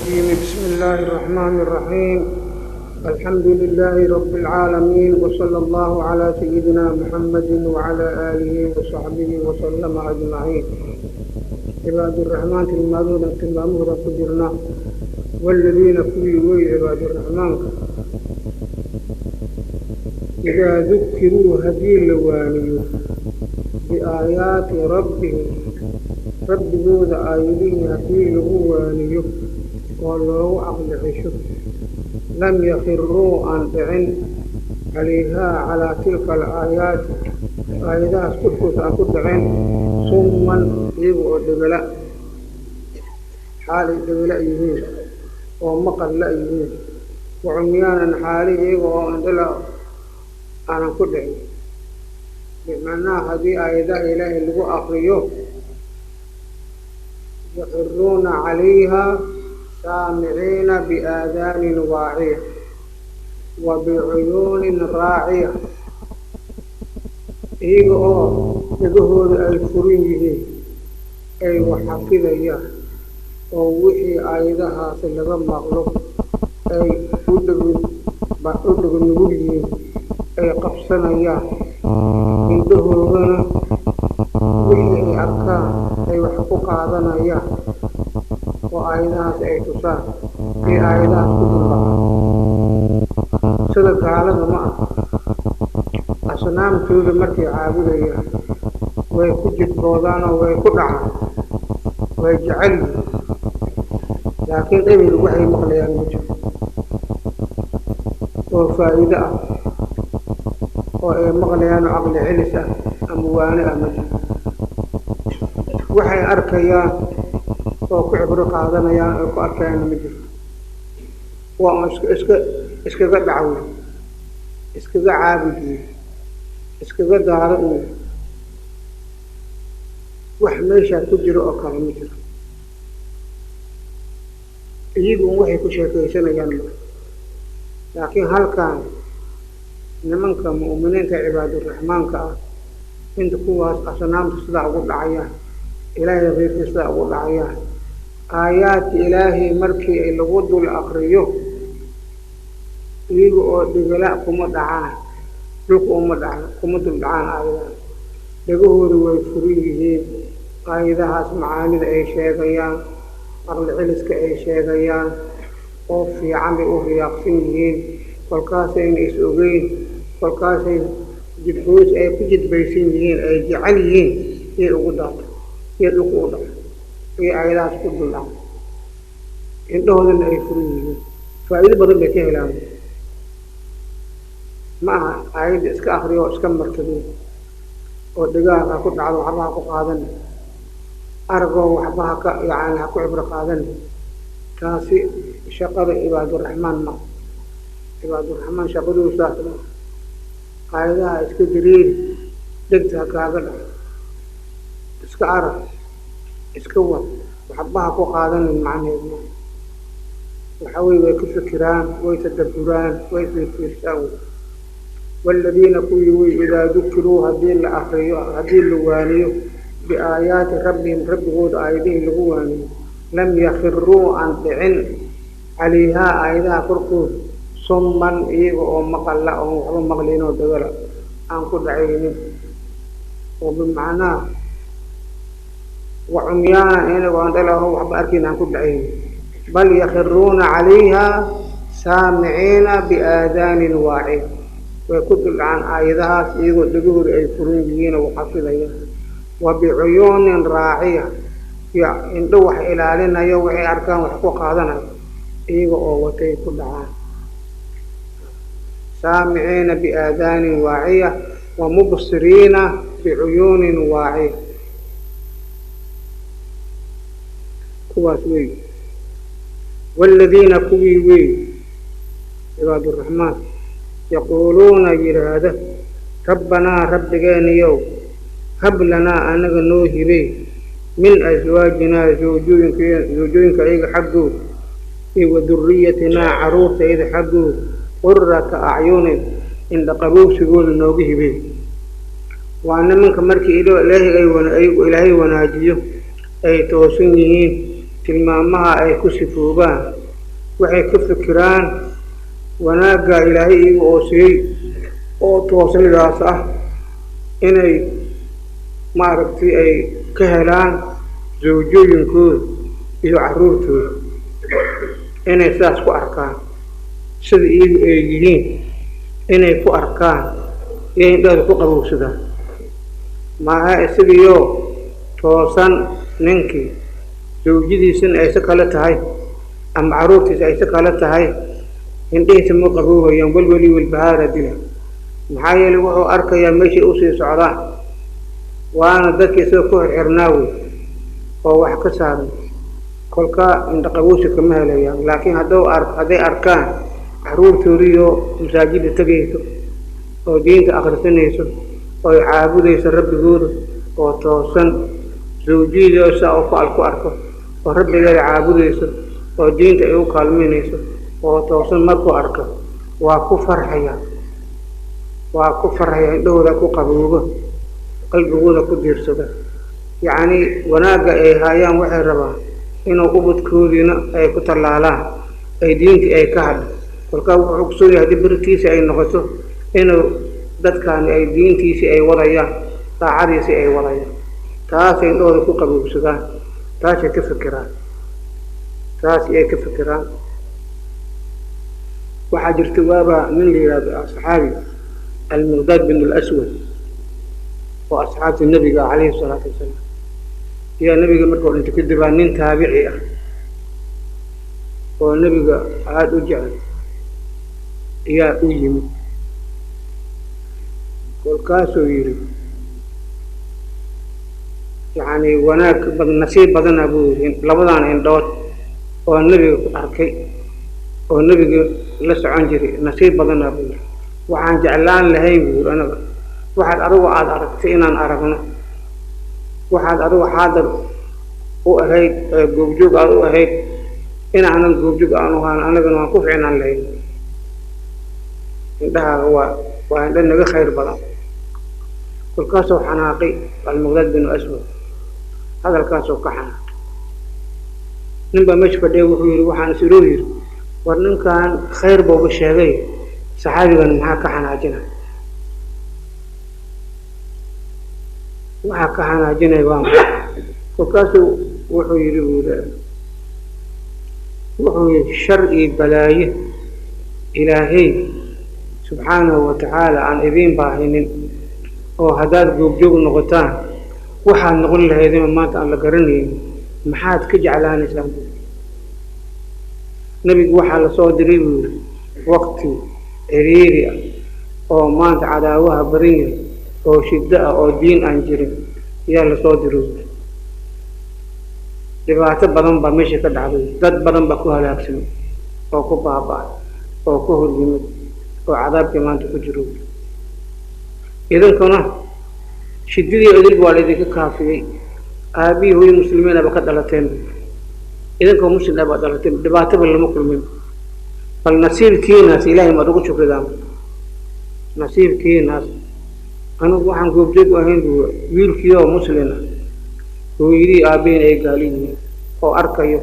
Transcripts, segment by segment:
الرجيم. بسم الله الرحمن الرحيم. الحمد لله رب العالمين، وصلى الله على سيدنا محمد وعلى آله وصحبه وسلم أجمعين. Cibaad uraxmaan tilmaamooda tilmaamahooda ku jirna. Waaladiina kuwii wey cibaaduraxmaanka, idaa dukiruu haddii la waaniyo, biaayaati rabbihim rabbigooda aayadihii haddii lagu waaniyo oo loogu caqli cesho, lam yakhiruu aan dhicin, calayhaa calaa tilka alaayaati aayadahaas korkooda aan ku dhicin, summan iyaga oo dhegala, xaalay dhegala yihiin oo maqal la yihiin, wacumyaanan xaali iyaga oo indhala aanan ku dhicin. Bimacnaha haddii aayadaha Ilaahay lagu akriyo, yakiruuna calayha saamiciina biaadaanin waaciya wa bicuyuunin raaciya, iyaga oo dhegahooda ay furin yihiin, ay wax xafidayaan oo wixii aayadahaasi laga maqlo ay u dheg u dhega nugul yihiin, ay qabsanayaan, indhahoodana wixii ay arkaan ay wax ku qaadanayaan oo aayadahaas ay tusaan iyo aayadahaas ku duldhacaan. Sida gaalada ma ah, asnaamtooda markay caabudayaan way ku jidboodaan oo way ku dhacaan, way jecel yihiin, laakiin ebil waxay maqlayaan ma jiro oo faa'iido ah oo ay maqlayaan oo caqli celis ah ama waane ah ma jiro. Waxay arkayaan oo ku cibro qaadanayaan oo ku arkayaanna ma jirto. Waa un iska iska iskaga dhacwey, iskaga caabud wey, iskaga daaro wey, wax meeshaa ku jiro oo kale ma jiro. Iyagu un waxay ku sheekaysanayaan ma. Laakiin halkan nimanka mu'miniinta cibaaduraxmaanka ah, inta kuwaas asnaamta sidaa ugu dhacayaan, Ilaahay keyrkii sidaa ugu dhacayaan, aayaadka Ilaahay markii ay lagu dul akriyo, iyaga oo dhegala kuma dhacaan, dhulka uma dhacan, kuma dul dhacaan aayadahaas. Dhegahooda way furan yihiin, aayadahaas macaanida ay sheegayaan, aqli celiska ay sheegayaan oo fiican bay u riyaaqsan yihiin. Kolkaasayna is ogeyn, kolkaasay jidboos ay ku jidbaysan yihiin, ay jecel yihiin iyay ugu daata iyo dhulka u dhaca iyo aayadahaas ku dul dhaca, indhahoodana ay furan yihiin, faa'iido badan bay ka helaan. Ma aha aayadda iska akriyo oo iska markabiyo oo dhegaha ha ku dhacdo, waxba ha ku qaadan, aragoo waxba ha ka yani ha ku cibro qaadan. Taasi shaqada cibaaduraxmaan ma. Cibaaduraxmaan shaqaduu saas ma. Aayadaha iska dariiri, dhegta ha kaaga dhaco, iska arag, iska wad, waxba ha ku qaadanin macnaheed ma. Waxa weye way ku fikiraan, way tadabburaan, way fiirfiirsaan. Wey waaladiina kuwii wey idaa dukiruu haddii la akriyo, haddii la waaniyo, biaayaati rabbihim rabbigooda aayadihii lagu waaniyo, lam yakhiruu aan dhicin, calayhaa aayadaha korkooda, summan iyaga oo maqalla oon waxba maqlayn oo dagala aan ku dhacaynin, oo bimacnaa wa cumyaana inago aan dhalaho waxba arkayn aan ku dhacaynin, bal yakhiruuna calayha saamiciina biaadaanin waaciya, way ku duldhacaan aayadahaas iyagoo dhegahooda ay furan yihiin oo xafidayaan, wa bicuyuunin raaciya iyo indho wax ilaalinayo, waxay arkaan wax ku qaadanayo iyaga oo watay ku dhacaan. Saamiciina biaadaanin waaciya wa mubsiriina bicuyuunin waaciya, kuwaas wey. Waaladiina kuwii wey cibaaduraxmaan, yaquuluuna yidhaahda, rabbanaa rabbigeeniyow, hab lanaa anaga noo hibey, min aswaajinaa zawjooyink zawjooyinka ayaga xaggooda iyo wa duriyatinaa carruurtayda xaggooda, qurata acyunin indhaqabowsigooda nooga hibey. Waa nimanka markii Ilaahay ay Ilaahay wanaajiyo, ay toosan yihiin, Tilmaamaha ay ku sifoobaan, waxay ka fikiraan wanaagga Ilaahay iyaga oo siiyey oo toosnidaas ah inay maaragtay ay ka helaan zawjooyinkooda iyo carruurtooda, inay sidaas ku arkaan sida iyagu ay yihiin, inay ku arkaan iyo indhahooda ku qabowsadaan. Maaha isagiioo toosan ninkii, zawjadiisana ay si kale tahay ama carruurtiisa ay si kale tahay, indhihiisa ma qaboobayaan, welweli welbahaara dila. Maxaa yeelay wuxuu arkayaa meeshay usii socdaan, waana dadkii isaga ku xirxirnaa wey oo wax ka saaran. Kolkaa indhaqabowsi kama helayaan. Laakiin hadday arkaan carruurtoodiioo masaajidda tegayso oo diinta akhrisanayso oo ay caabudayso rabbigooda oo toosan, zawjiyadoo saa oo ku al ku arko oo rabbigeeda caabudayso oo diinta ay u kaalmaynayso oo toosan, markuu arko waa ku farxaya, waa ku farxaya, indhahooda ku qabooba, qalbigooda ku diirsada. Yacni wanaagga ay haayaan waxay rabaan inuu ubadkoodiina ay ku tallaalaan, ay diintii ay ka hadho. Kolkaa wuxuu ogsoon yahay haddii beritiisi ay noqoto inuu dadkaani ay diintiisii ay wadayaan, daacadiisii ay wadayaan. Taasay indhahooda ku qabowsadaan, taasay ka fikiraan, taas ay ka fikiraan. Waxaa jirta waaba nin la yidhahdo asxaabi Almiqdaad bin Alaswad oo asxaabtii Nebiga calayhi salaatu wasalaam. Ayaa Nebiga markuu dhintay kadib baa nin taabici ah oo Nebiga aada u jecel ayaa u yimid. Kolkaasuu yidhi, yacni wanaag bad nasiib badana buu yidhi, labadan indhood oo Nebiga ku arkay oo Nebiga la socon jiray nasiib badana buu yidhi. Waxaan jeclaan lahayn buu yidhi anaga waxaad adigu aada aragtay inaan aragno, waxaad adigu xaadir u ahayd ee goobjoog aada u ahayd inaanan goobjoog aanu ahaan, anagana waan ku ficnaan lahayn. Indhahaaga waa indho naga khayr badan. Kolkaasuu xanaaqay Almiqdaad binu Aswad, hadalkaasoo ka xanaaqay. Nin baa meesha fadhiya, wuxuu yidhi, waxaan is-iroo yidhi, war ninkan khayr bauba sheegay, saxaabigan maxaa ka xanaajina? Waxaa ka xanaajinaya waa maxay? Kolkaasuu wuxuu yidhi buu yidhi, wuxuu yidhi shar iyo balaaye Ilaahay subxaanahu wa tacaala aan idiin baahinin oo haddaad goobjoog noqotaan waxaad noqon lahaydima maanta aan la garanaynin, maxaad ka jeclaanaysaan buuri? Nebigu waxaa lasoo diray buu yidhi waqti ciriiri ah oo maanta cadaawaha badan yahay oo shiddo ah oo diin aan jirin ayaa lasoo diray buuri. Dhibaato badan baa meesha ka dhacday, dad badan baa ku halaagsamay oo ku baaba'ay oo ku hor yimid oo cadaabkii maanta ku jiro. Idinkuna shiddadii idilba waa laydinka kaafiyey, aabihii hooyo muslimiin aba ka dhalateen, idinkoo muslim abaa dhalateen, dhibaataba lama kulmin. Bal nasiibkiinaas Ilaahay maad ugu shukridaan nasiibkiinaas? Anigu waxaan goobjoog u ahayn buu wiilkiioo muslin ah, hooyadii aabbihiin ay gaali yihiin oo arkayo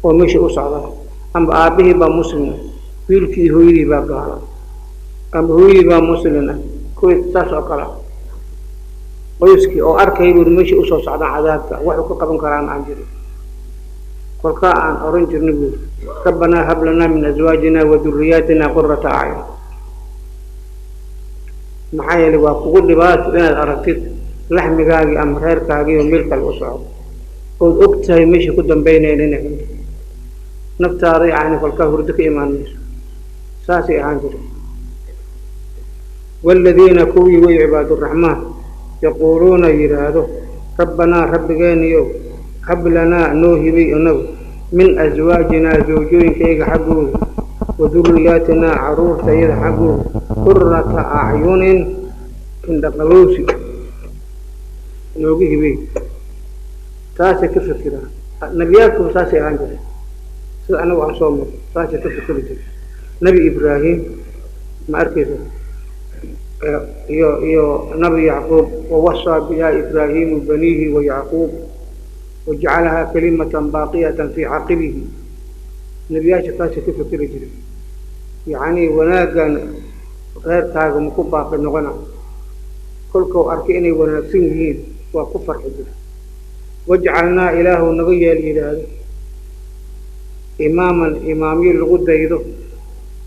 oo meesha u socda, amba aabbihii baa muslim ah, wiilkii hooyadii baa gaala, amba hooyadii baa muslim ah, kuwii saas oo kale ah qoyskii oo arkaya buuri meesha usoo socdaan cadaabka, waxuu ka qaban karaan aan jirin. Kolkaa aan oran jirnay buuri, rabbanaa hab lanaa min azwaajina wa duriyaatina qurata acyun. Maxaa yeelay waa kugu dhibaato inaad aragtid laxmigaagii ama reerkaagii oo meel kale u socdo ood og tahay meesha ku dambaynayn inay cunto naftaada, yacni kolkaa hurdo ka imaan mayso. Saasay ahaan jiray. Waaladiina kuwii way cibaaduraxmaan yaquuluuna yidhaahdo, rabbanaa rabbigeeniyow, hab lanaa noo hibay inagu min aswaajinaa zawjooyinkayga xaggooda wa duriyaatinaa carruurtayada xaggooda qurata acyunin indhaqabowsi noogu hibay. Taasay ka fikiraan nebiyaalkuba, saasay ahaan jireen sida anagu aan soo marno, saasay ka fikiri jireen. Nebi Ibraahim ma arkaysa iyo Nabi Yacquub, wawasaa bihaa Ibraahimu baniihi wa Yacquub. Wajacalahaa kalimatan baaqiyatan fii caqibihi. Nebiyaasha taasay ka fekeri jiray, yacnii wanaaggan reerkaaga maku baaqi noqona. Kolkau arkay inay wanaagsan yihiin, waa ku farxi jira. Wajcalnaa, Ilaahu naga yeel, yidhaahdo, imaaman, imaamyo lagu daydo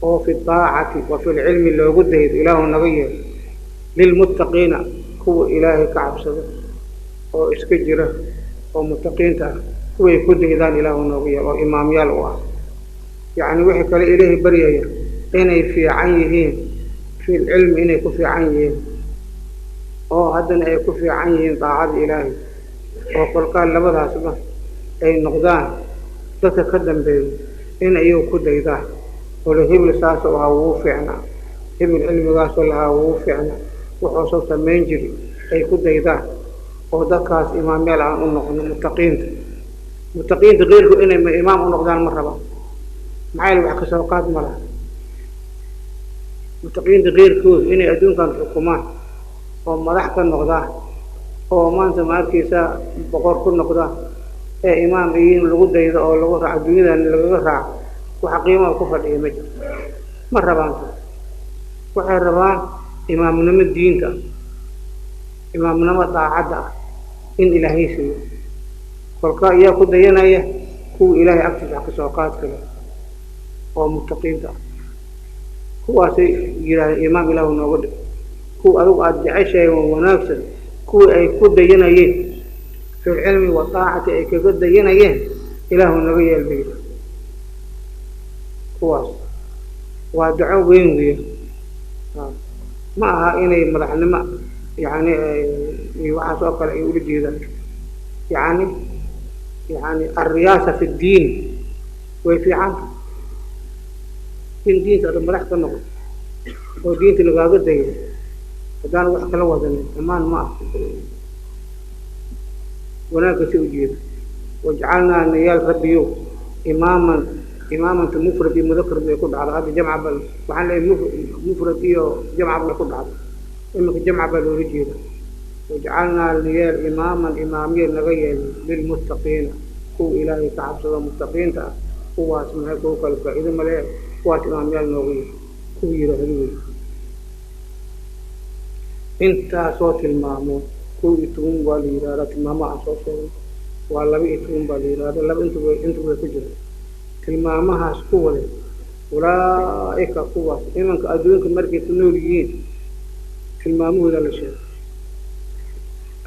oo fi daacati wa fi lcilmi loogu daydo Ilaahu naga yeel, lilmuttaqiina, kuwa Ilaahay ka cabsado oo iska jira oo muttaqiinta ah, kuway ku daydaan Ilaahu noogu yeel oo imaamyaal u ah. Yacni wixii kale Ilaahay baryaya inay fiican yihiin fi lcilmi, inay ku fiican yihiin oo haddana ay ku fiican yihiin daacada Ilaahay, oo kolkaan labadaasba ay noqdaan dadka ka dambeeya in iyagu ku daydaan oo la hebel saasoo ahaa wuu fiicnaa, hebel cilmigaasoo lahaa wuu fiicnaa, wuxuu soo samayn jiri ay ku daydaan, oo dadkaas imaamyaal aan u noqono muttaqiinta. Muttaqiinta keyrku inay imaam u noqdaan ma rabaan, maxaa yeele wax kasoo qaad ma laha. Muttaqiinta keyrkooda inay adduunkan xukumaan oo madax ka noqdaan oo maanta ma arkaysaa boqor ku noqdaan ee imaam iyiin lagu daydo oo lagu raaco, adduunyadan lagaga raaco, waxa qiimaha ku fadhiya ma jirto. Ma rabaan taas. Waxay rabaan imaamnimo diinta ah, imaamnimo daacadda ah in Ilaahay siiyo. Kolkaa iyaa ku dayanaya? Kuwa Ilaahay agtiisa wax kasoo qaad kale oo muttaqiinta ah, kuwaasay yidhahdeen imaam Ilaahu nooga dhig, kuwa adigu aada jeceshahay oo wanaagsan, kuwii ay ku dayanayeen fi lcilmi wa daacati ay kaga dayanayeen Ilaahu naga yeel bay yidhahda. Kuwaas waa daco weyn weya. Ma aha inay madaxnimo yani iyo waxaas oo kale ay ula jeedaan. Yani alriyaasa fi ddiin way fiicanta, in diinta ada madax ka noqoto oo diinta lagaaga dayo haddaan wax kala wadanin, xumaan ma ah, wanaagga si ujeeda. Wajcalnaa, nayaal Rabbiyow, imaaman. Imaamanta mufrad iyo mudakar bay ku dhacda. Hadda jamca bal waxaan leeyahay mufrad iyo jamca bay ku dhacda, iminka jamca baa loola jeeda. Wajcalnaa, niyeel, imaaman, imaamye naga yeel, lilmuttaqiina, kuwa Ilaahay ka cabsado muttaqiinta ah. Kuwaas maxay kuwa kale faa'iido male, kuwaas imaamyaal nooga yeel kuwa yidhaahdo wey. Intaasoo tilmaamo 11 waa la yidhahdaa. Tilmaamaha aan soo sheegay waa 12 baa la yidhahda, laba intuba intuba way ku jira tilmaamahaas ku wade. Ulaa'ika, kuwaas imanka adduunka markay ku nool yihiin tilmaamahooda la sheegay.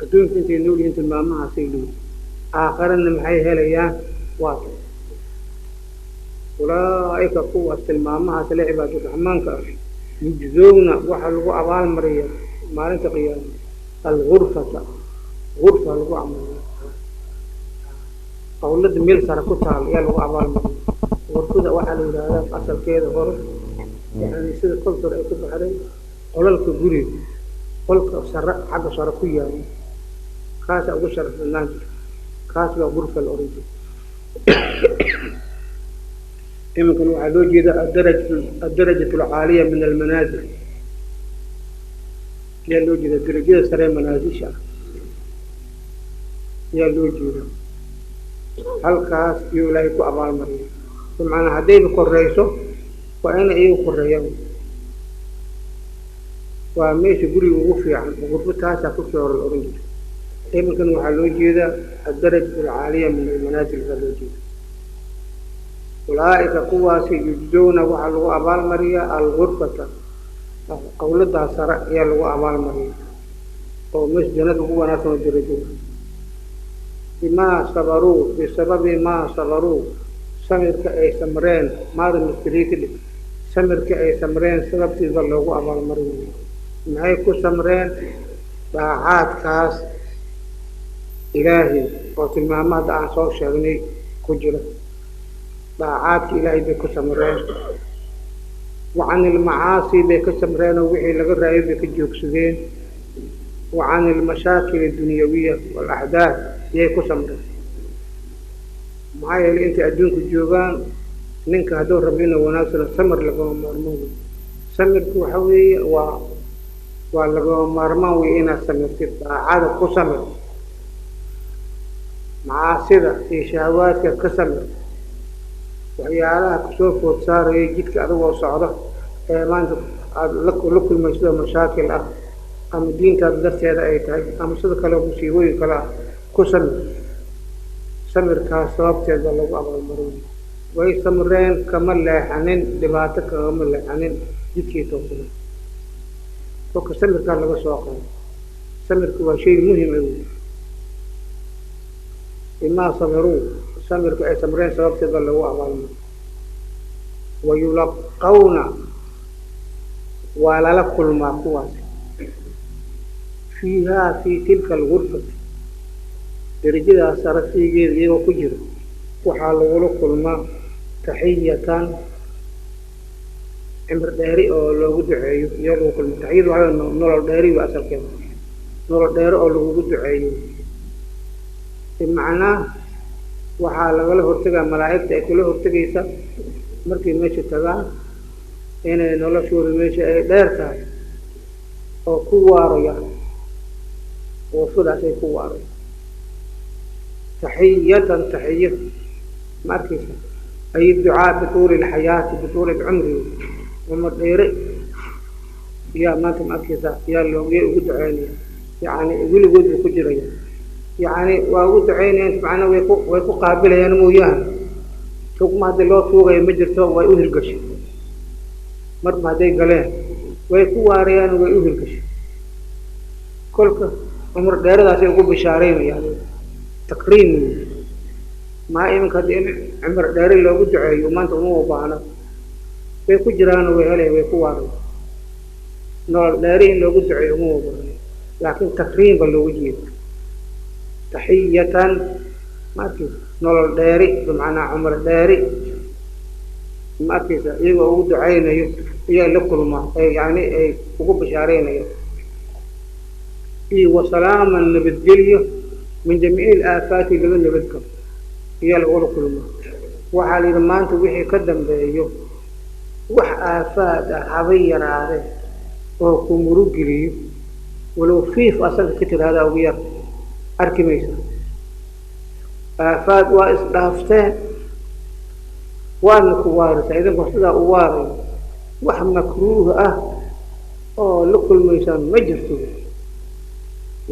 Adduunka intay nool yihiin tilmaamahaasay leeyihin, aakharana maxay helayaan? Waa ta ulaa'ika, kuwaas tilmaamahaas le cibaaduraxmaanka ah, yujzowna, waxaa lagu abaalmariya maalinta qiyaama algurfata, gurfa lagu amaliya, qawlada meel sare ku taal ayaa lagu abaalmariya. Gurfada waxaa la yidhaahdaa asalkeeda hore, yani sida koltor ay ku baxday, qolalka guriga qolka sare, xagga sare ku yaalo, kaasaa ugu sharaf badnaan jirta, kaas baa gurfa la oran jiray. Iminkan waxaa loo jeeda addarajat alcaaliya min almanaazil ayaa loo jeeda, darajada sare manaasisha ah ayaa loo jeeda. Halkaas iyuu Ilaahay ku abaalmariya. Bimacnaa haddayba koreyso waa inay iyagu koreeyaan, waa meesha guriga ugu fiican, gurfo taasaa kusoo hore la ohan jiray. Iminkan waxaa loo jeedaa addarajat alcaaliya min almanaazil baa loo jeeda. Ulaa'ika, kuwaasi, yujzowna, waxaa lagu abaalmariyaa algurfata, qawladaa sare ayaa lagu abaalmariya oo meesha jannada ugu wanaagsan oo darajada, bimaa sabaruu, bisababi maa sabaruu, samirka ay samreen. Maada mastariika dhig, samirka ay samreen sababtiisa loogu abaalmarinayo. Maxay ku samreen? Daacaadkaas Ilaahay oo tilmaamo hadda aan soo sheegnay ku jira, daacaadka Ilaahay bay ku samreen. Wa can ilmacaasi bay ka samreen oo wixii laga raayay bay ka joogsadeen. Wa can ilmashaakil addunyawiya waalaxdaad yay ku samreen. Maxaa yeelay intay adduunku joogaan, ninka hadduu rabo inuu wanaagsano samir lagama maarmaan wey. Samirku waxa weeye waa lagama maarmaan wey inaad samirtid, daacada ku samir. Macaasida iyo shahawaadka ka samir. Waxyaalaha kusoo food saaraya jidka adigoo socda ee maanta aada la kulmayso mashaakil ah, ama diintaada darteeda ay tahay, ama sida kale musiibooyin kale ah, ku samir. Samirkaas sababteeda lagu abaalmarinay. Way samreen, kama leexanin dhibaato, kagama leexanin jidkii toosna. Kolka samirkaa laga soo qaado, samirku waa shay muhim ah wey. Bimaa sabaruu, samirka ay samreen sababteeda lagu abaalmaray. Wayulaqawna, waa lala kulmaa kuwaasi, fiihaa fii tilka algurfati, derajadaas sare fiigeeda iyagoo ku jira waxaa lagula kulmaa taxiyatan, cimri dheeri oo loogu duceeyo iyo lagu kulma. Taxiyadu waxaa nolol dheeri wa asalkeeda, nolol dheeri oo lagugu duceeyo. Bimacnaa waxaa lagala hortegaa, malaa'igta ay kula hortegaysa markay meesha tagaan inay noloshooda meesha ay dheer tahay oo ku waaraya, wafadaas ay ku waaraya. Taxiyatan, taxiyo ma arkaysa, ay ducaa bituuli alxayaati, bituuli alcumri, cumar dheere yaa maanta ma arkaysa yaa loogya ugu duceynaya. Yacni weligood buu ku jiraya, yacni waa ugu duceynayaan, macnaa way ku qaabilayaan mooyaane. Tugma haddii loo tuugayo ma jirto, way u hirgashay. Marba hadday galeen way ku waarayaan, way u hirgashay. Kolka cumar dheeradaasay ugu bishaareynayaan, takriim wey. Maa iminka haddii in cumar dheere loogu duceeyo maanta uma baahno, way ku jiraano, way helayan, way ku waarayaan. Nolol dheeri in loogu duceeyo uma baahno, laakiin takriim ba loogu jeeda. Taxiyatan, ma arkaysa, nolol dheeri bimacnaa cumar dheeri, ma arkaysa, iyagoo ugu ducaynayo ayaa la kulmaa, yani ay ugu bishaareynaya. Iyo wasalaaman, nabadgelyo, min jamiici alaafaati, laga nabadgalo ayaa lagula kulmaa. Waxaa la yidhi maanta wixii ka dambeeyo wax aafaad ah haba yaraade oo ku murugeliyo, walow fiif asaga ka tiraahdaa ugu yar, arki maysa. Aafaad waa isdhaafteen, waadna ku waaraysaa idinkoo sidaa u waarayo, wax makruuh ah oo la kulmaysaan ma jirto.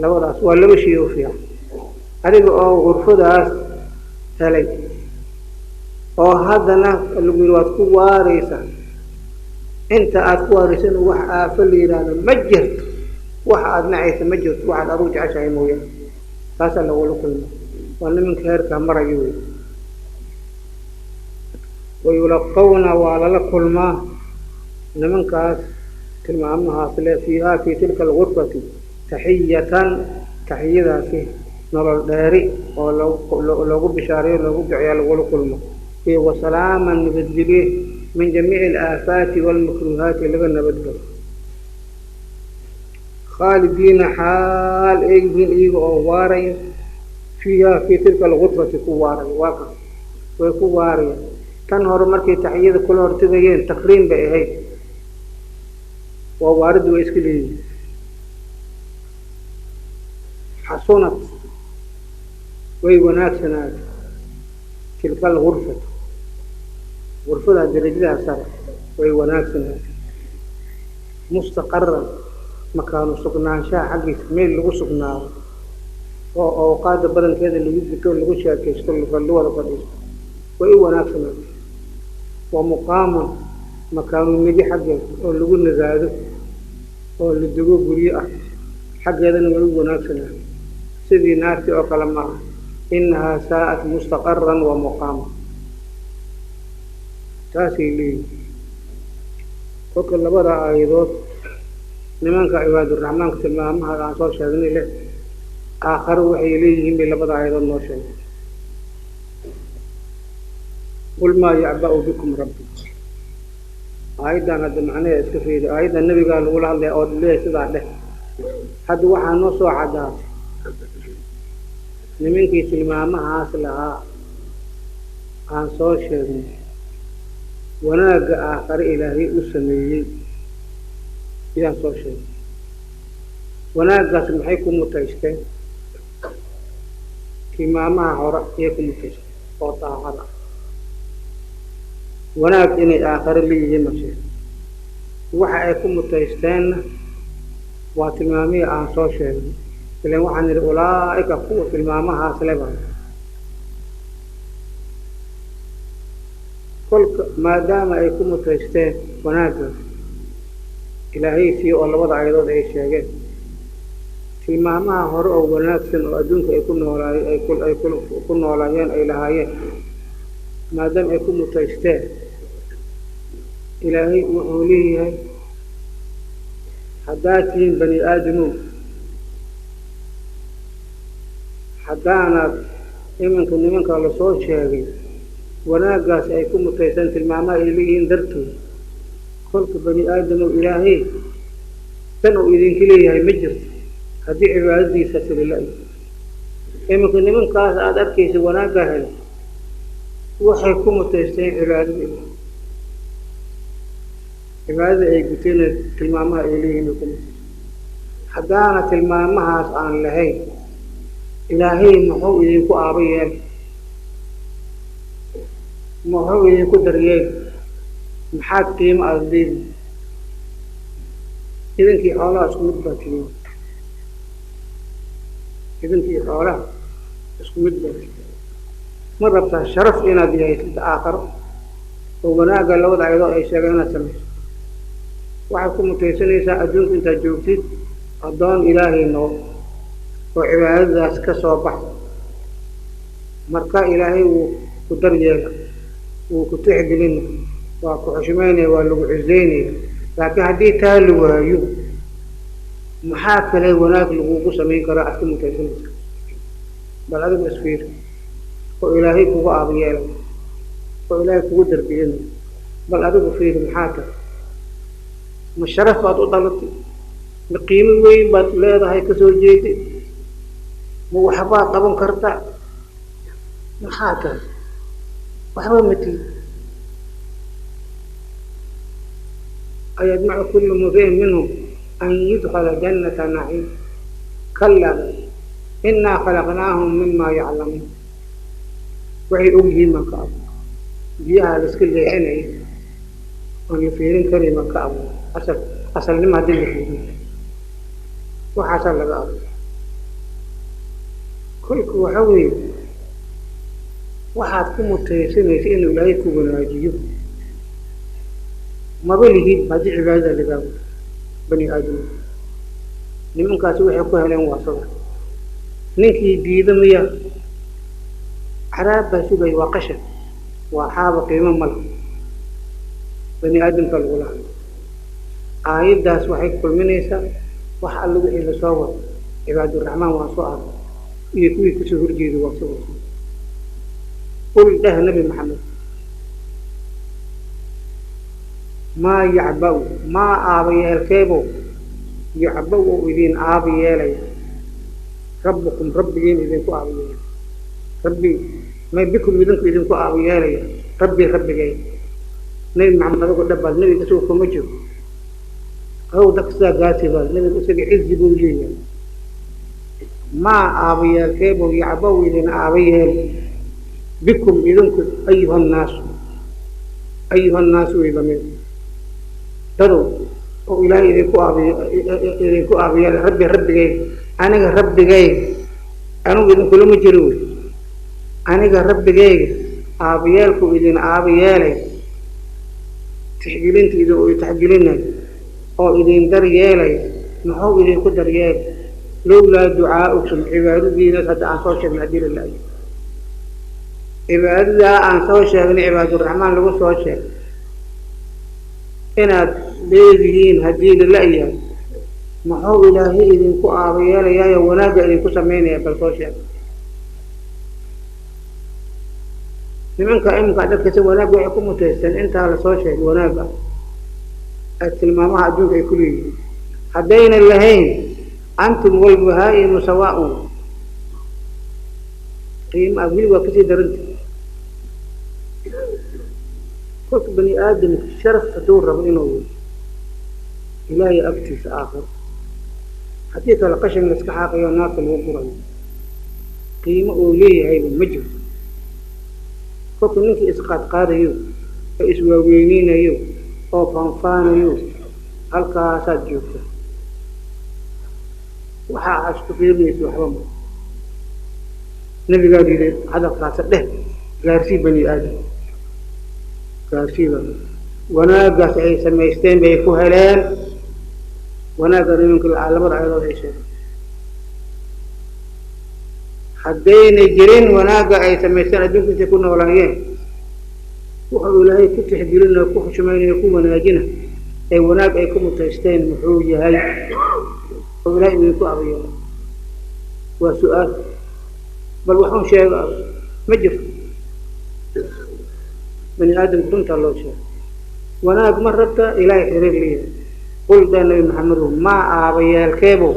Labadaas waa laba shay oo fiican. Adiga oo gurfadaas helay oo haddana lagu yidhi waad ku waaraysaa, inta aad ku waaraysana wax aafo la yidhaahdo ma jirto, wax aada nacaysa ma jirto, waxaad adigu jeceshahay mooyaane. Taasaa lagula kulma, waa nimanka heerkaa marayo wey. Wayulaqawna, waa lala kulmaa nimankaas tilmaamahaas le, fiihaa fii tilka algurfati taxiyatan, taxiyadaasi nolol dheeri oo loogu bishaareeyo, loogu duceeya lagula kulmo, iyo wasalaaman, nabadgelye, min jamiici alaafaati waalmakruuhaati laga nabadgalo. Khaalidiina, xaal ay yihiin iyaga oo waaraya, fiiha fii tilka algurfati ku waaraya. Waa kan way ku waarayaan. Tan hore markay taxiyada kula hortegayeen takriim bay ahayd, waa waariddu way iska leeyihiin. Xasunat, way wanaagsanaatay, tilka algurfatu, gurfadaa darajadaa sare way wanaagsanaatay. Mustaqaran, makaanu sugnaanshaha xaggiisa, meel lagu sugnaado oo awqaada badankeeda lagu guto, lagu sheekaysto, lagu wada fadhiisto, way u wanaagsanaatay. Wa muqaaman, makaanu negi xaggeeda oo lagu nagaado oo la dego, guryo ah xaggeedana way u wanaagsanaatay. Sidii naartii oo kale maaha. Innahaa saa'at mustaqaran wa muqaama, taasay leeyihin. Kolka labada aayadood nimanka cibaaduraxmaanka tilmaamaha aan soo sheegnay leh aakhare waxay leeyihiin bay labada aayadood noo sheegay. Qul maa yacba'u bikum rabbi, aayaddan hadda macnaheeda iska fiiri. Aayaddan nebigaa lagula hadlaya oo leeyahay sidaa dheh. Hadda waxaa noo soo caddaatay nimankii tilmaamahaas lahaa aan soo sheegnay wanaagga aakhare ilaahay u sameeyey ayaan soo sheegnay. Wanaaggaas maxay ku mutaysteen? Tilmaamaha hore ayay ku mutaysteen oo daacada wanaag inay aakhare leeyihiin ma sheeg. Waxa ay ku mutaysteenna waa tilmaamihii aan soo sheegnay. Ilan waxaan nidhi ulaa'ika kuwa tilmaamahaas leba. Kolka maadaama ay ku mutaysteen wanaaggaas Ilaahay siiyo oo labada aayadood ay sheegeen, tilmaamaha hore oo wanaagsan oo adduunka ay ku noolaay ay ku ay ku noolaayeen ay lahaayeen, maadaama ay ku mutaysteen, Ilaahay wuxuu leeyahay haddaad tihiin bani aadamow, haddaanaad iminka nimanka lasoo sheegay wanaaggaas ay ku mutaysteen tilmaamaha ay leeyihiin dartood, kolka bani aadamow Ilaahay tan uu idinka leeyahay ma jirto haddii cibaadadiisa silila-yo. Iminka nimankaas aada arkaysa wanaaggaa helay waxay ku mutaysteen cibaadada Ilaahay, cibaadada ay guteen tilmaamaha ay leeyihiin bay ku mutaysteen. Haddaana tilmaamahaas aan lahayn, Ilaahay muxuu idinku aaba yeel, muxuu idinku daryeel, maxaad qiimo aada leedihin? Idinkii xoolaha isku mid baa tihiin, idinkii xoolaha isku mid baa tihiin. Ma rabtaa sharaf inaad yahaysida aakharo oo wanaagga labada ayadoo ay sheegeen inaad samayso? Waxaad ku mutaysanaysaa adduunka intaad joogtid addoon Ilaahay noqo oo cibaadadaas ka soo bax. Marka Ilaahay wuu ku daryeela, wuu ku tixgelina, waa ku xushmaynaya, waa lagu xuseynaya. Laakiin haddii taa la waayo, maxaa kale wanaag lagugu samayn karaa aad ku mutaysanaysa? Bal adigu isfiir oo Ilaahay kugu aabayeelay oo Ilaahay kugu darbiyinay, bal adigu fiiri maxaa tahay? Ma sharaf baad u dhalatay? Ma qiimo weyn baad leedahay kasoo jeeday? Ma waxbaad qaban kartaa? Maxaa tahay? Waxba ma tihi. Ayadmacu kullu mri'in minhum an yudkhala jannata naciim? Kallaa, innaa khalaqnaahum mima yaclamuun. Waxay og yihiin baan ka abuur. Biyaha la iska leexinaya oon la fiirin karin baan ka abuur. Asal asalnimo haddii la fiiriyo waxaasaa laga abuur. Kolka waxa weeye waxaad ku mutaysanaysa inuu Ilaahay ku wanaajiyo maba lihid haddii cibaadada lagaa wado. Bani aadam nimankaasi waxay ku heleen waa sada. Ninkii diida miya caraab baa sugaya, waa qashan, waa xaaba, qiimo mala bani aadamka lagula hadlo. Aayaddaas waxay kulminaysaa wax alla wixii lasoo wado. Cibaaduraxmaan waan soo array iyo kuwii kasoo horjeeday waa soo wado. Qul dheh Nabi Maxamed, maa yacba'u, maa aabayeelkeebow yacba'u oo idin aaba yeelaya rabbukum, rabbigiin idinku aaba yeelaya, rabbi may bikum idinku idinku aaba yeelaya rabbi rabbigay. Nabi Maxamed adigu dhabaad nabiga isagu kuma jiro, adow dadka sidaa gaasi baa nabiga isaga cizi buu leeyahay. Maa aabayeelkeebow yacba'u idin aaba yeel bikum idinku ayuha nnaasu, ayuha nnaasu way lamid dadow oo Ilaahay idinku aabiy idinku aabiyeelay rabbi rabbigay. Aniga rabbigay anigu idinkulama jiro wey. Aniga rabbigayga aabayeelku idin aabayeelay, tixgelinta idin uu taxgelinay oo idin daryeelay, muxuu idinku daryeelay? Lowlaa ducaa'ukum, cibaadadiinas hadda aan soo sheegnay haddii la la'yo, cibaadadaa aan soo sheegnay cibaaduraxmaan lagu soo sheegay inaad leedihiin haddii la la'yahay, muxuu Ilaahay idinku aabayeelayaayo wanaagga idinku samaynaya? Bal soo sheeg nimanka iminka dadkasi wanaag waxay ku mutaysteen intaa lasoo sheegay wanaagga ay tilmaamaha adduunka ay ku leeyihiin. Haddayna lahayn, antum walbahaa'imu sawaaun, qiima weli waa kasii daranta. Kolka bani aadamka sharaf hadduu rabo inuu yeesho Ilaahay agtiisa aakhiro, haddii kale qashin la iska xaaqayo naarta lagu gurayo. Qiimo uu leeyahayba ma jirto. Kolkuu ninkii isqaadqaadayo oo iswaaweyneynayo oo faanfaanayo, halkaasaad joogta, waxa aad isku qiimayso waxba ma. Nabigaa yidhi, hadalkaasa dheh, gaarsii bani aadam, gaarsiiba wanaaggaas ay samaysteen bay ku heleen. Wanaagga nimanka labada ayadood ay sheegeen, haddayna jirin wanaagga ay samaysteen adduunka intay ku noolaayeen, wuxuu Ilaahay ku tixgelinayo, ku xushmaynayo, ku wanaajina ee wanaag ay ku mutaysteen muxuu yahay oo Ilahay idinku abayeelo? Waa su-aal. Bal waxuun sheega, ma jirto. Bani aadamka runtaa loo sheego. Wanaag ma rabta? Ilaahay xiriir leeyahay. Qul daa Nabi Maxamedow, maa aabayeelkeebow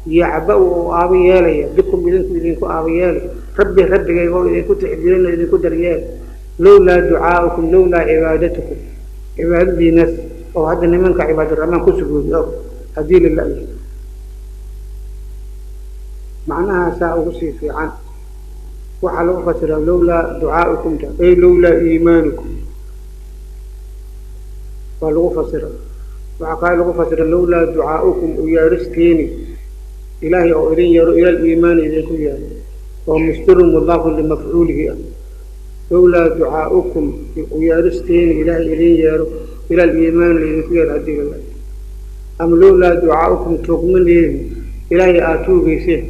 yacba-u oo aaba yeelaya bikum idinku, idinku aaba yeelay, rabbi rabbigayga oo idinku tixgelin oo idinku daryeel, lowlaa ducaa'ukum, lowlaa cibaadatukum, cibaadadiinas oo hadda nimanka cibaaduraxmaan ku sugooday og haddii la la-yahay. Macnahaasaa ugu sii fiican. Waxaa lagu fasiraa lowlaa ducaa'ukum ta ay lowlaa iimaanukum waa lagu fasira. Waxaa kale lagu fasira lowlaa ducaa'ukum, u yeeristeeni Ilaahay oo idin yeero, ila liimaani idinku yeero, oo mustirun mudaafun limafcuulihi ah. Lowlaa ducaa'ukum, u yeeristeeni Ilaahay idin yeero, ila liimaani idinku yeero haddii la, ama lowlaa ducaa'ukum, tuugmadeeni Ilaahay aada tuugeyseen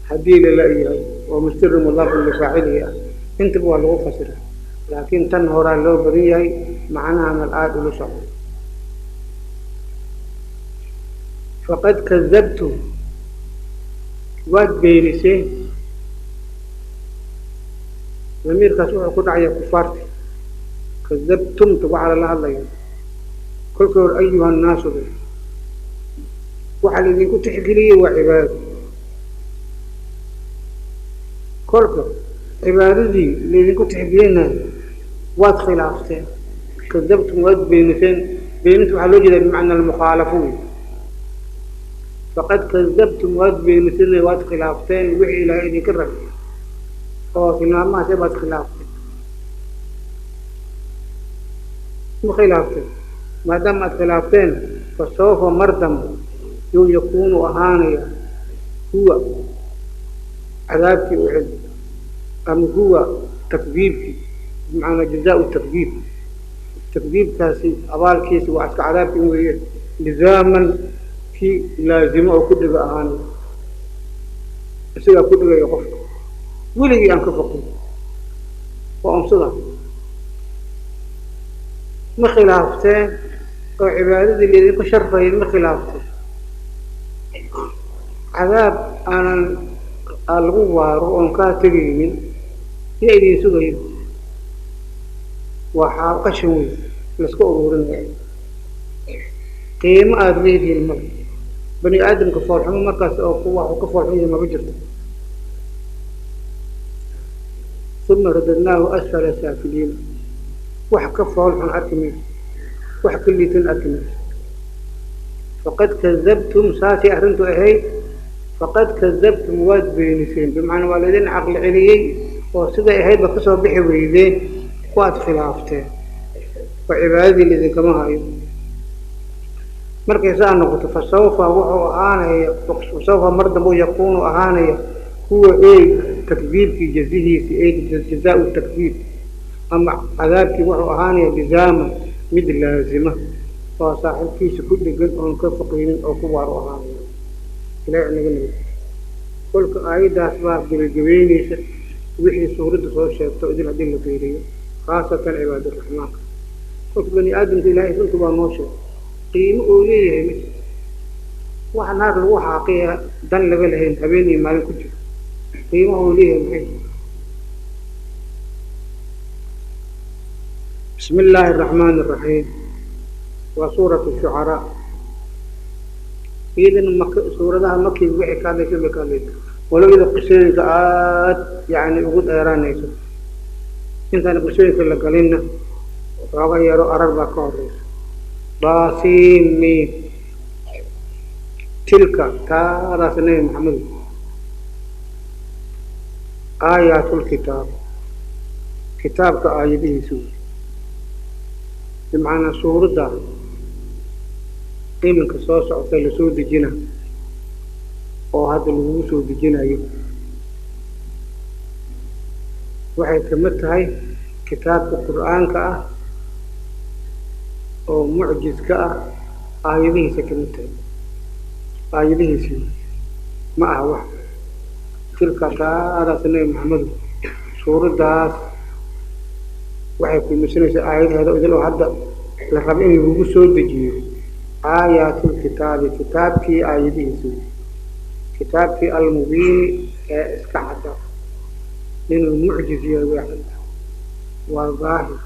haddii la la-yahay, oo mustirun mudaafun lifaacilihi ah. Intaba waa lagu fasira, laakiin tan horaa loo badan yahay. Macnaha mal aada ula socdo. Faqad kadabtum, waad beeniseen. Damiirkaas wuxuu ku dhacaya kufaarta. Kadabtumta waxaa lala hadlaya kolkii hore ayuha nnaasu be, waxaa laidinku tixgeliyey waa cibaado. Kolka cibaadadii laydinku tixgelinayo waad khilaafteen. Kadabtum, waad beeniseen. Beeninta waxaa loo jeedaa bimacna almukhaalafo wey. Faqad kadabtum, waad beeniseen, waad khilaafteen wixii Ilaahay idinka rabay oo tilmaamahaas baad khilaafteen. Ma khilaafteen? Maadaama aad khilaafteen, fa sawfa, mar dambe yuu yakuunu ahaanaya, huwa cadaabkii u celi ama huwa takdiibkii, bimacnaa jazaau takdiib, takdiibkaasi abaalkiisi waa iska cadaabki in weeye, lizaaman kii laazimo oo ku dhiga ahaanaya, isagaa ku dhigaya qofka weligii aan ka foqin. Waa unsada. Ma khilaafteen oo cibaadadii laidinku sharfayay ma khilaafteen? Cadaab aanan lagu waaro oon kaa tegaynin yaa idin sugayo. Waa qashin weyn laska uruurinaya. Qiimo aada leedihiin male. Bani aadamka foolxumo markaas oo waxuu ka foolxun yahay maba jirto. Uma radadnaahu asfala saafiliin. Wax ka foolxun arki mayso, wax ka liitan arki mayso. Faqad kadabtum, saasay arrintu ahayd. Faqad kadabtum, waad beeniseen, bimacnaa waa laydin caqli celiyey oo siday ahaydba kasoo bixi weydeen, waad khilaafteen oo cibaadadii laidinkama hayo. Markay saa noqoto, fa sawfa wuxuu ahaanaya, fasawfa mar dambe yakuunu ahaanaya, huwa ey takdiibkii jazihiisi, ey jazaau takdiib ama cadaabkii wuxuu ahaanaya lizaaman, mid laazima oo saaxiibkiisa ku dhegan oon ka foqeynin oo ku waaro ahaanaya. Ilahay naga nabad. Kolka aayaddaas baa gebagabeyneysa wixii suuradda soo sheegto idin haddii la fiiriyo, khaasatan cibaaduraxmaanka. Kolka bani aadamka Ilaahay runta waa noo sheegay. Qiimo oo leeyahay ma jirto. Wax naar lagu xaaqiya dan laga lahayn habeen iyo maalin ku jiro, qiimaha oo leeyahay maxay? Bismi illaahi araxmaani araxiim. Waa suuratu shucaraa. Iyadana mak suuradaha makiga wixii ka hadlaysa bay ka hadlaysa, walow iyada qisooyinka aada yani ugu dheeraanayso. Intaan qisooyinka la galinna xooga yaro arar baa ka horeysa. Baasiimiin, tilka taadaas Nabi Maxamed. Aayaatulkitaab, kitaabka aayadihiisa wey. Bimacnaa suuradda iminka soo socota lasoo dejina oo hadda lagugu soo dejinayo waxay kamid tahay kitaabka qur'aanka ah oo mucjizka ah aayadihiisa kamid tahay. Aayadihiisii ma aha wax tilka taadaas Nebi Maxamedu suuraddaas waxay kulmisanaysaa aayadaheeda idil oo hadda la rabo in lagugu soo dejiyo. Aayaatlkitaabi, kitaabkii aayadihiisii, kitaabkii almubiini ee iska cadda inuu mucjiz yahay way cadda, waa daahir.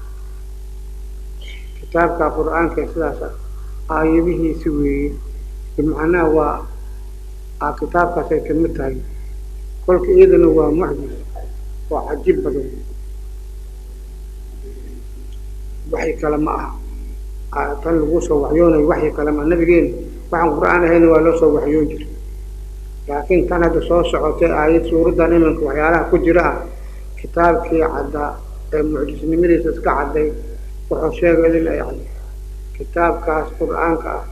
Kitaabka qur'aanka ee sidaas ah aayadihiisi weeye, bimacnaa waa kitaabkaas ay kamid tahay. Kolka iyadana waa mucjiz oo cajib badan, waxyi kale ma aha tan lagu soo waxyoonayo, waxyi kale ma nabigeena waxaan qur'aan ahayna waa loo soo waxyoon jiray, laakiin tan hadda soo socotay aayad suuraddan iminka waxyaalaha ku jira ah kitaabkii caddaa ee mucjisnimadiisa iska cadday wuxuu sheegay idin ay cadday kitaabkaas qur'aanka ah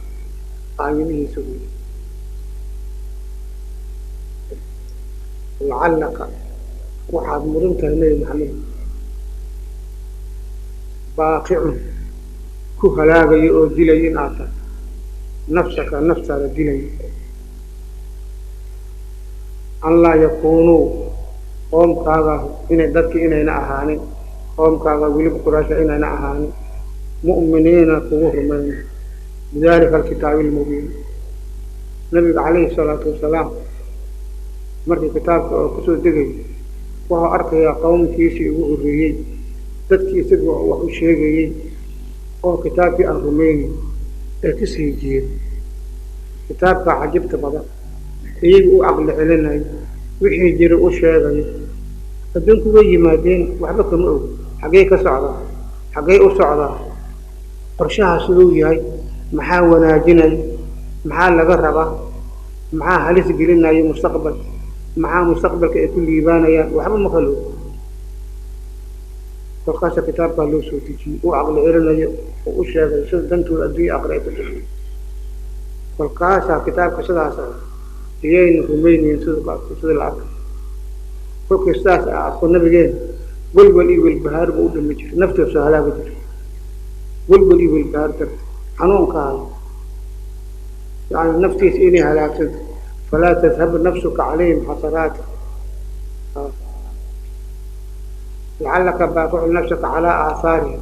aayadihiisa wey. Lacallaka waxaad mudan tahay Nebi Maxamed baaqicun ku halaagayo oo dilayo in aad tahay nafsaka naftaada dilayo, an laa yakuunuu qoomkaaga inay dadki inayna ahaanin, qoomkaaga weliba quraasha inayna ahaanin mu'miniina kugu rumayna bidalika alkitaabi almubiin. Nabiga calayhi salaatu wasalaam markii kitaabka oo kusoo degay wuxuu arkayaa qowmkiisii ugu horreeyey, dadkii isaga wax u sheegayey oo kitaabkii aan rumaynin ee kasii jeeda kitaabka cajibta badan, iyaga u caqli celinayo, wixii jira u sheegayo. Adduunku way yimaadeen waxba kama og, xaggey ka socdaa, xaggey u socdaa, qorshaha siduu yahay, maxaa wanaajinayo, maxaa laga rabaa, maxaa halis gelinayo mustaqbal, maxaa mustaqbalka ay ku liibaanayaan, waxba ma kala og. Kolkaasa kitaabkaa loo soo dejiyey u caqli celinayo oo u sheegayo sida dantooda adduunya aqri ay ku jirto. Kolkaasaa kitaabka sidaas ah iyayna rumaynayn sida la arkay. Kolkii sidaas ah arko nabigeen welwel iyo welbahaar buu u dhimi jiray, naftiisu halaaga jiray, welwel iyo welbahaar darta xanuunkaada, yani naftiisa inay halaagsanto. Falaa tadhab nafsuka calayhim xasaraati lacallaka baaqicu nafsaka calaa aahaarihim.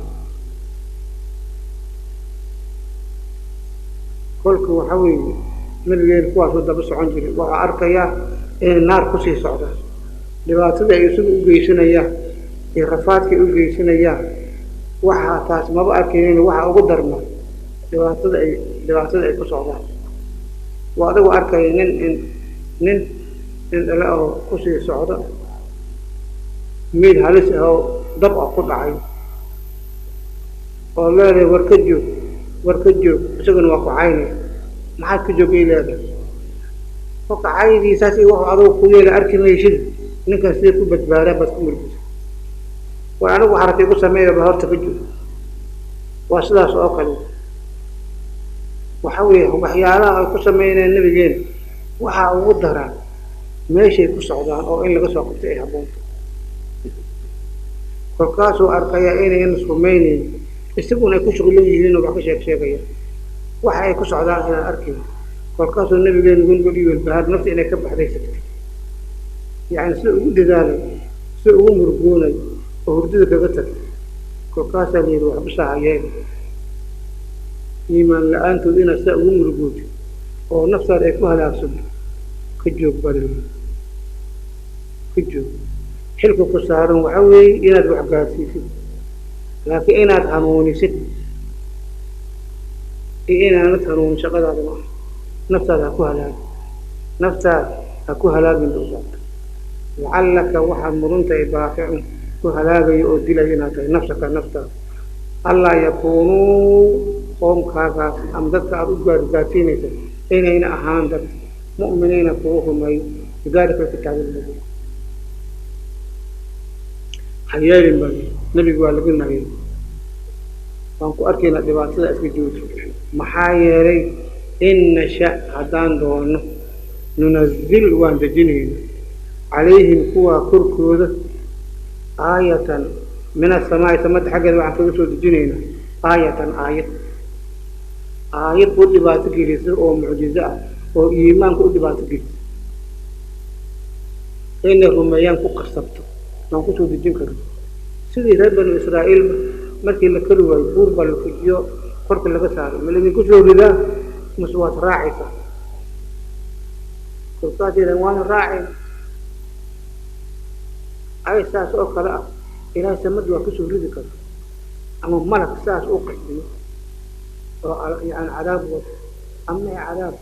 Kolka waxa weeye nabigeen kuwaasuu daba socon jiray, waxaa arkayaa inay naar kusii socdaan, dhibaatada ay isagu u geysanayaan iyo rafaadka ay u geysanayaan, waxaa taas maba arkaynin, waxaa ugu darma dhibaatada ay ku socdaan. Waa adigu arkaya nin nin nin dhale oo kusii socda meel halis ah oo dab ah ku dhacay oo leedahay war ka joog, war ka joog, isaguna waa ku caynaya, maxaad ka joogay leedahay. Kolka caydiisaas iyo wuxuu adugu ku yeela arki maysid, ninkan sidee ku badbaadaa baad ku murgisa, war anigu waxaa rabta igu sameeya ba horta ka joog. Waa sidaas oo kale. Waxa weeye waxyaalaha ay ku sameynayaan nabigeena waxaa ugu daran meeshay ku socdaan oo in laga soo qabtay ay habboonto. Kolkaasuu arkayaa inayan rumaynayn, isaguna ay ku shuqlan yihiin oo wax ka sheeg sheegaya, waxa ay ku socdaan inaan arkayn. Kolkaasuu nabigeenu welwel iyo welbahaar nafta inay ka baxday sigtay, yacni sida ugu dadaalay, sida ugu murgoonay oo hurdada kaga tagtay. Kolkaasaa la yidhi waxba saahayeen iimaan la-aantood inaad sidaa ugu murgootid oo naftaada ay ku halaagsanto, ka joog baa la yidhi, ka joog. Xilka ku saaran waxa weeye inaad wax gaarsiisid, laakiin inaad hanuunisid iyo inaanad hanuunin shaqadaada ma aha. Naftaada ha ku halaagin, naftaada ha ku halaagin ba u socota. Lacallaka waxaad muduntahay baaqicun ku halaagayo oo dilayo inaad tahay nafsaka naftaada, allaa yakuunuu qoomkaagaas ama dadka aada u gaargaarsiinaysa inayna ahaan dad mu'miniina kugu rumeeyo bidalika alkitaabi almubiin. Ha yeelin baa nebigu waa laga nahiyey. Waan ku arkaynaa dhibaatada iska jooji. Maxaa yeelay in nasha haddaan doono nunazil waan dejinayna calayhim kuwaa korkooda aayatan min asamaai, samada xaggeeda waxaan kaga soo dejinaynaa aayatan aayad, aayad u dhibaato gelisa oo mucjizo ah oo iimaanka u dhibaato gelisa inay rumeeyaan ku qasabto waan kusoo dejin karna. Sidii reer banu Israa'iilba markii la kari waayo buur baa la fujiyo korka laga saaray, ma laydinku soo ridaa mase waad raacaysaa? Kolkaas yidhahan waana raacayna. Ay saas oo kale ah ilaahay samad waa kusoo ridi kara ama malag saas u qasbiyo oo yani cadaab wato ama cadaab.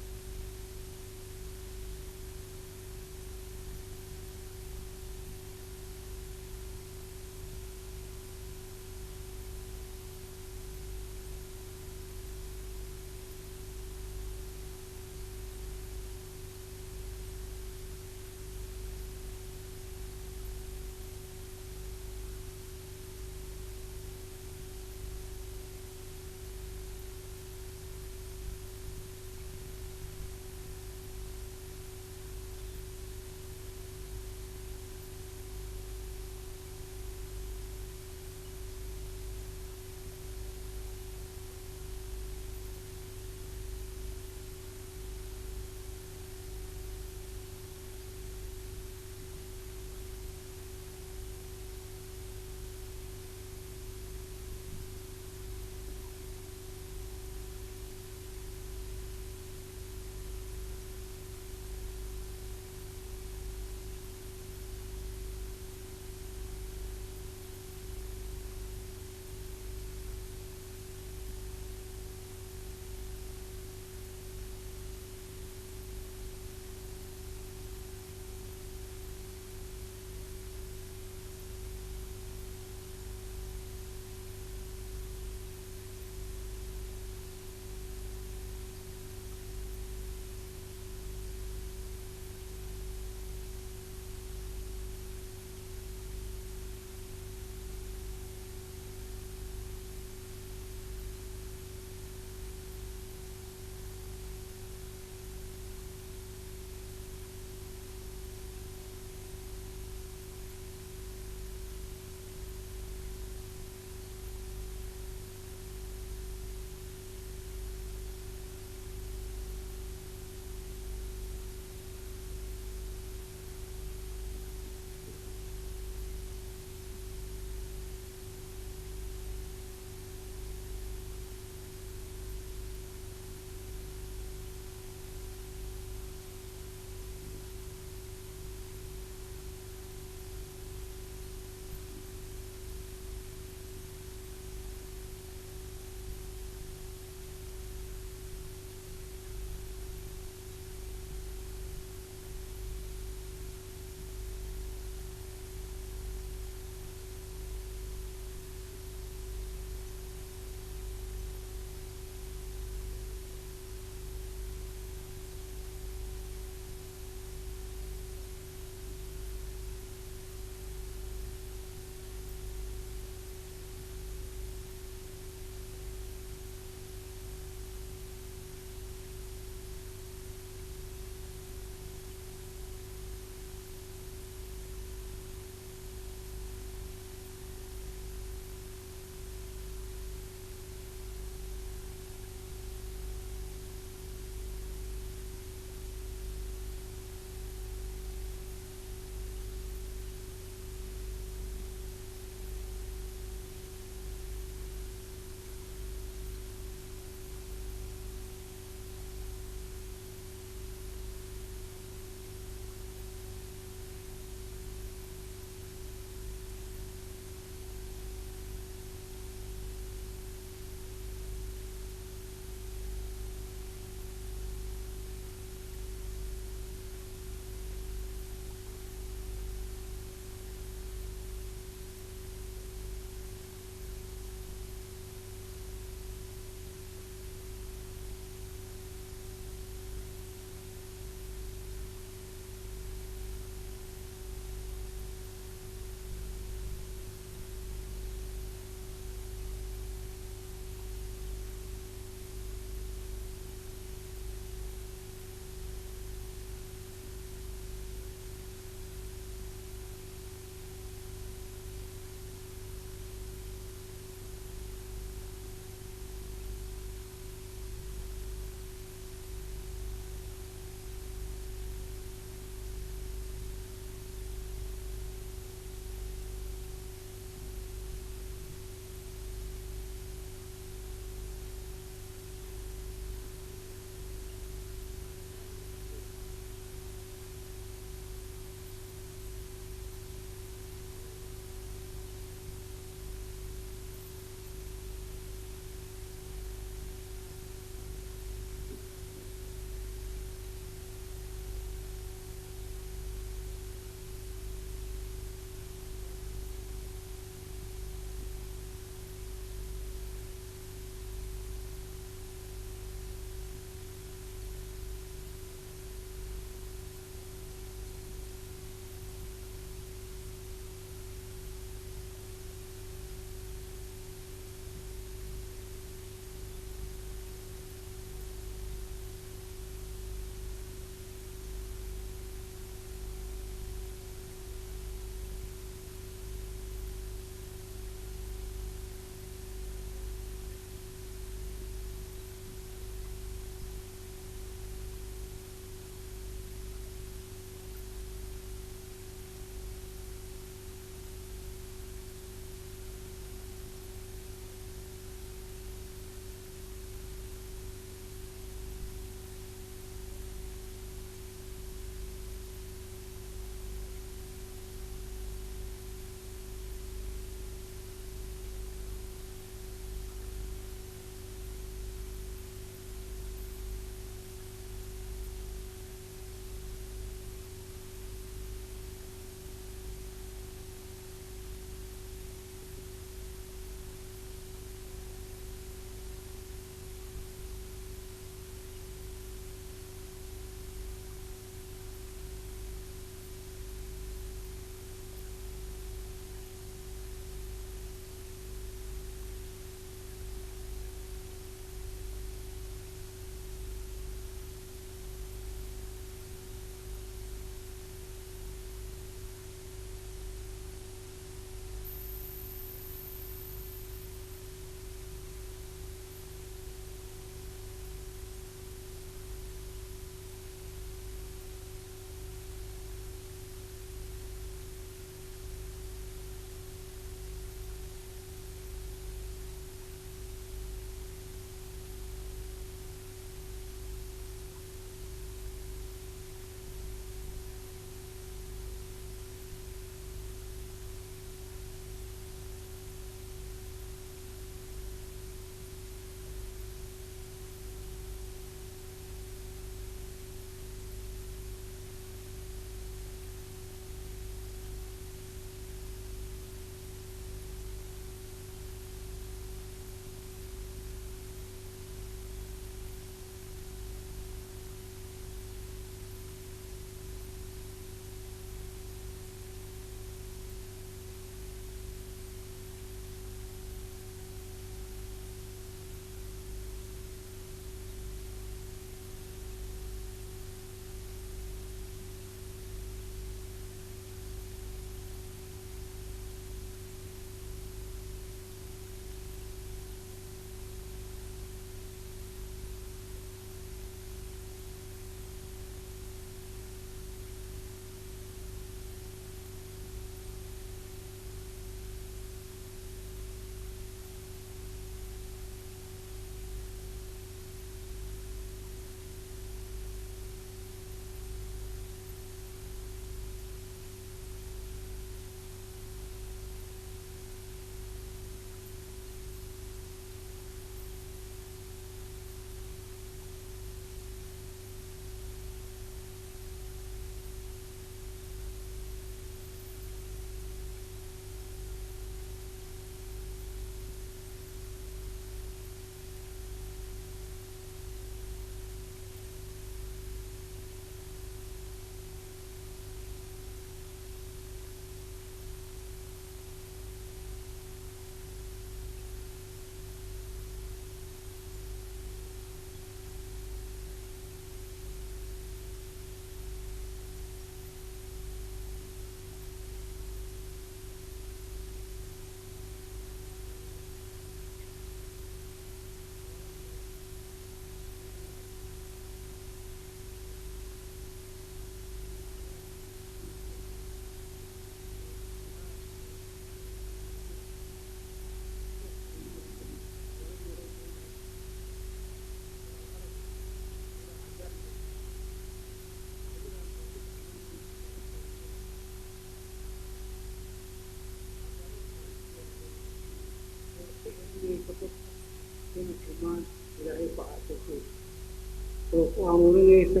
Oo ku hanuuninaysa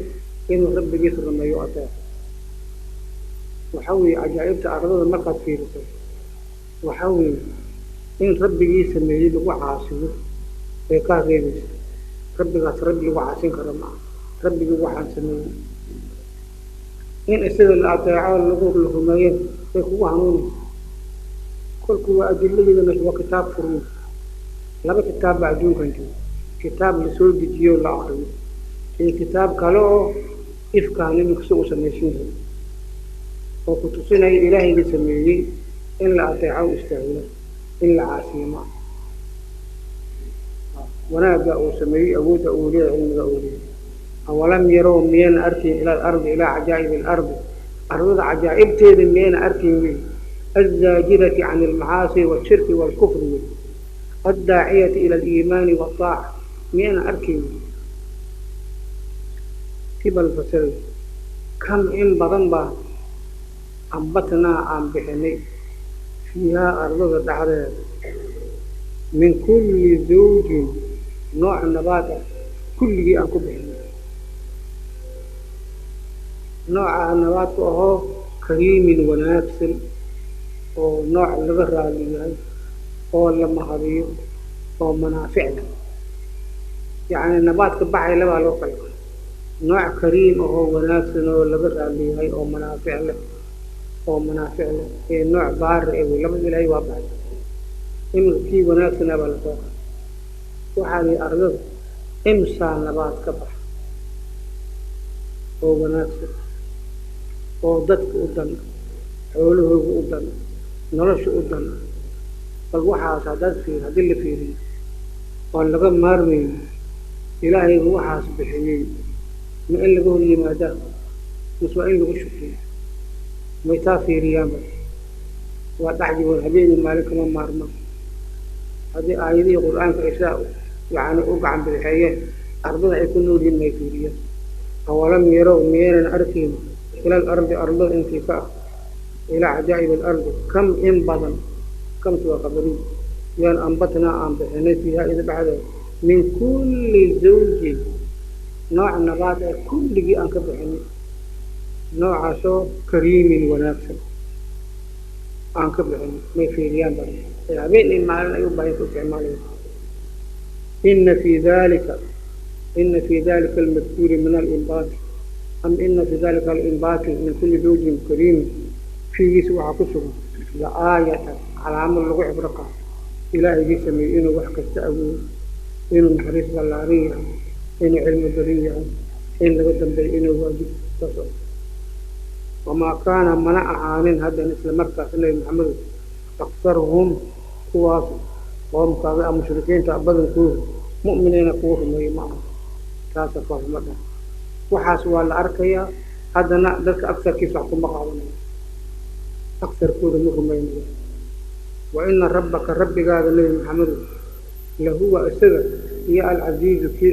inuu rabbigiisa rumeeyo, ateeco. Waxaa weeye cajaa'ibta ardada markaad fiiriso, waxaa weeye in rabbigii sameeyey lagu caasiyo ee kaa reebaysa. Rabbigaas rabbi lagu caasin karo ma aha, rabbigii waxaan sameeyey. In isaga la ateeco, lagu la rumeeyo, bay kugu hanuunaysa. Kolku waa adiladeedana, waa kitaab furun. Laba kitaab baa adduunkan jooga: kitaab lasoo dejiyo, la akriyo, iyo kitaab kale oo ifkaan iminka si uu samaysan yahay oo ku tusinaya ilaahayga sameeyey in la ateeco u istaahilo, in la caasiyo ma aha. Wanaagga uu sameeyey, awoodda uu leeyahay, cilmiga uu leeyahay. أولم يروا miyayna arkayn إلى الأرض إلى عجائب الأرض ardada cajaa'ibteeda miyayna arkayn wey? الزاجرة عن المعاصي والشرك والكفر wey، الداعية إلى الإيمان والطاعة miyayna arkayn wey? Tibal fasiray كم in badan baa أنبتنا aan bixinay فيها ardada dhexdeeda من كل زوج nooc nabaad ah kulligii aan ku bixinay, nooca nabaadku ahoo كريم wanaagsan, oo nooc laga raali yahay oo la mahadiyo oo manaafic leh. Yacni nabaadka baxay labaa loo kala qaa: nooc kariim ahoo wanaagsan oo laga raali yahay oo manaafic leh iyo nooc baari eh wey. Labada ilaahay waa baxay. Iminka kii wanaagsanaa baa lasoo qaatay. Waxaa lihi ardada imsaa nabaad ka baxa oo wanaagsan oo dadka u dan, xoolahooga u dan, nolosha u dan. Bal waxaas haddaad fiir haddii la fiiriyo oon laga maarmayn, ilaahayga waxaas bixiyey ma in laga hor yimaadaa mise waa in lagu shukriyo? May taa fiiriyaanba? Waa dhex jigoon, habeenii maalin kama maarmaan. Haddii aayadihii qur-aanka ay saa yacni u gacan bidixeeyeen, ardada ay ku nool yihiin may fiiriyaan? أولم يروا miyaynan arkayn إلى الأرض ardada intii ka ah إلى عجائب الأرض كم in badan, kamtu waa qabariy, yaan أنبتنا aan bixinay فيها ida dhexdeeda من كل زوج nooc nabaad ee kulligii aan ka bixinay, noocaasoo كريم wanaagsan aan ka bixinay, may fiiriyaan ba ee habeen iyo maalin ay u baahan ku isticmaalayaan? إن في ذلك إن في ذلك المذكور من الإنبات أم إن في ذلك الإنبات من كل زوج كريم fiigiisa waxaa ku sugan لآية calaamad lagu cibro qaato, ilaahigii sameeyey inuu wax kasta awoodo, inuu naxariis ballaaran yahay, inuu cilmi badan yahay, in laga dambeeyo inuu waajib saas oo. وما كان mana ahaanin haddana isla markaas nabi Maxamedo أكثرهم kuwaas qoomkaaga a mushrikiinta badankooda مؤمنين kuwa rumeeye ma aha. Taasa foolxumo dhan. Waxaas waa la arkayaa, haddana dadka agsarkiisa wax kuma qaadanayo, agsarkooda ma rumaynayo. وإن ربك rabbigaaga nabi Maxamedo لهو isaga iyo العزيز kii.